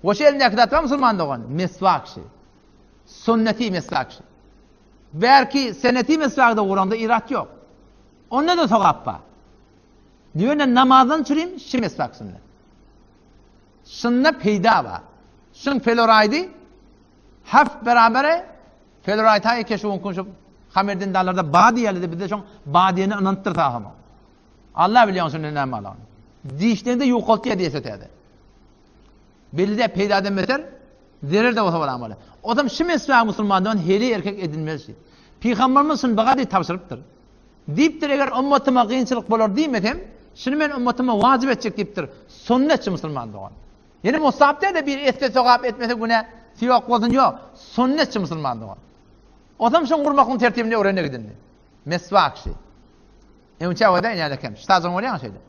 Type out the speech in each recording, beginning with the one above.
We şu elindäki zat bar musulman dogan, meswak şi. Sünneti meswak şi. Belki seneti meswagda guranda irat ýok. Onda-da sogap bar. Ýöne namazdan çürim şi meswak sünnet. Şunda peýda bar. Şuň feloraýdy haf berabere feloraýd haýy ke şu gün şu hamerden dalarda ba diýýärler bizde şoň ba diýeni ynanypdyr sahama. Allah bilýär şunda näme alan. Dişlerini ýukaltýar diýse täze. Belli-de peýdadan beter zerer-de bolsa bolan bolýar. Ozam şu meswag musulmandan heli erkek edinmeli şi. Pygamberimiz şuny baga diýip tabşyrypdyr. Diýipdir, eger ummatyma kynçylyk bolar diýmesem, şuny men ummatyma wajyp etjek diýipdir. Sünnetçi musulman dogan. Ýene mustahap däl-de bir etse sogap etmese günä ýok bolsun ýok. Sünnetçi musulman dogan. Ozam şuň gurmaklygyň tertibini öwrene gidindi. Meswak şi. Öňçä oda ýa-da kem. Ştazyň bolýar şeýle.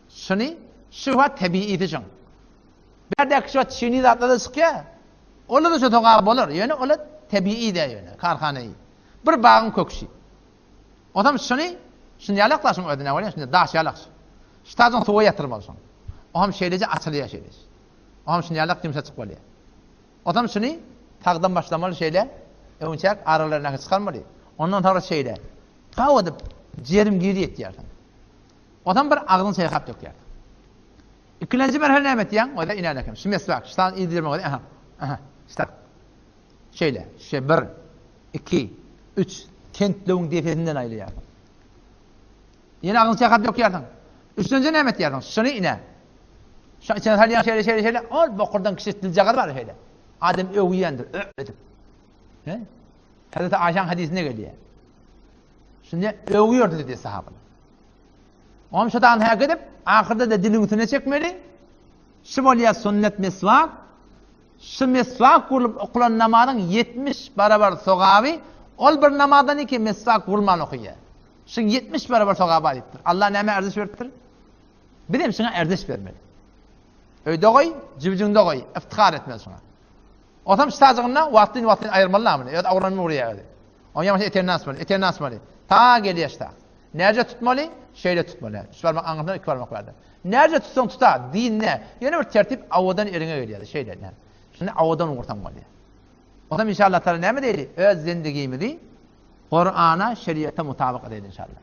Şuny şu wagt tebigy şuň. Bärdäki şu çini zatlar-da çykýar. Olar-da şu sogap bolar. Ýöne olar tebigy däl ýöne, karhanaýy. Bir bagyň kökşi. Onam şuny, şuny ýalak-la şuň özüne bolýar, şuny daş ýalak. Şu tazyň suwa ýatyrmaly şuň. Oňam şeýleje açylýar şeýleje. Oňam şuny ýalak ýumşajyk bolýar. Onam şuny sagdan başlamaly şeýle, öňçäk aralaryna çykarmaly. Ondan soňra şeýle. Gaw edip, jerim gir ýetýärsiň. Onam bir agzyň çaýkap dökýärsiň. Ikilenji merhele näme etýäň? Oda inän eken. Şu meswak, şu sany ildirme oda. Aha. Aha. Şta. Şeýle. Şe bir, iki, üç kentlewüň depesinden aýlaýarsyň. Ýene agzyňy çaýkap dökýärsiň. Üçünji näme etýärsiň? Şuny ine. Şu içine salýaň şeýle şeýle şeýle. Ol bokurdan kiçi diljagaz bar şeýle. Adam öwýändir, ö edip. He? Hazreti Aýşaň hadysynda gelýär. Şunda öwýärdi diýdi sahabalar. Oňam şu dagny häk edip, ahyrda-da diliň üstüne çekmeli. Şu bolýar sünnet meswak. Şu meswak gurlup okulan namazyň 70 barabar sogaby ol bir namazdan iki meswak gurman okaýar. Şuň 70 barabar sogaby bar diýipdir. Allah näme erziş beripdir? Biz hem şuňa erziş bermeli. Öýde goý, jübjüňde goý, iftihar etmeli şuňa. Otam şu tajygynda wagtyn-wagtyn aýyrmaly namyny. Öz awranyny urýar özi. Oň ýamaşy etegini asmaly, etegini asmaly. Ta gelýär şu Näce tutmaly? Şeýle tutmaly. Üç barmak aňyrsyndan, iki barmak bärde. Näce tutsaň tuta, dinde. Ýöne bir tertip awadan eliňe gelýär. Şeýle. Şuny awadan ursaň bolýar. Otam inşallah taala näme diýeli? Öz zendigimizi Kur'ana, şeriata mutabyk edeýin inşallah.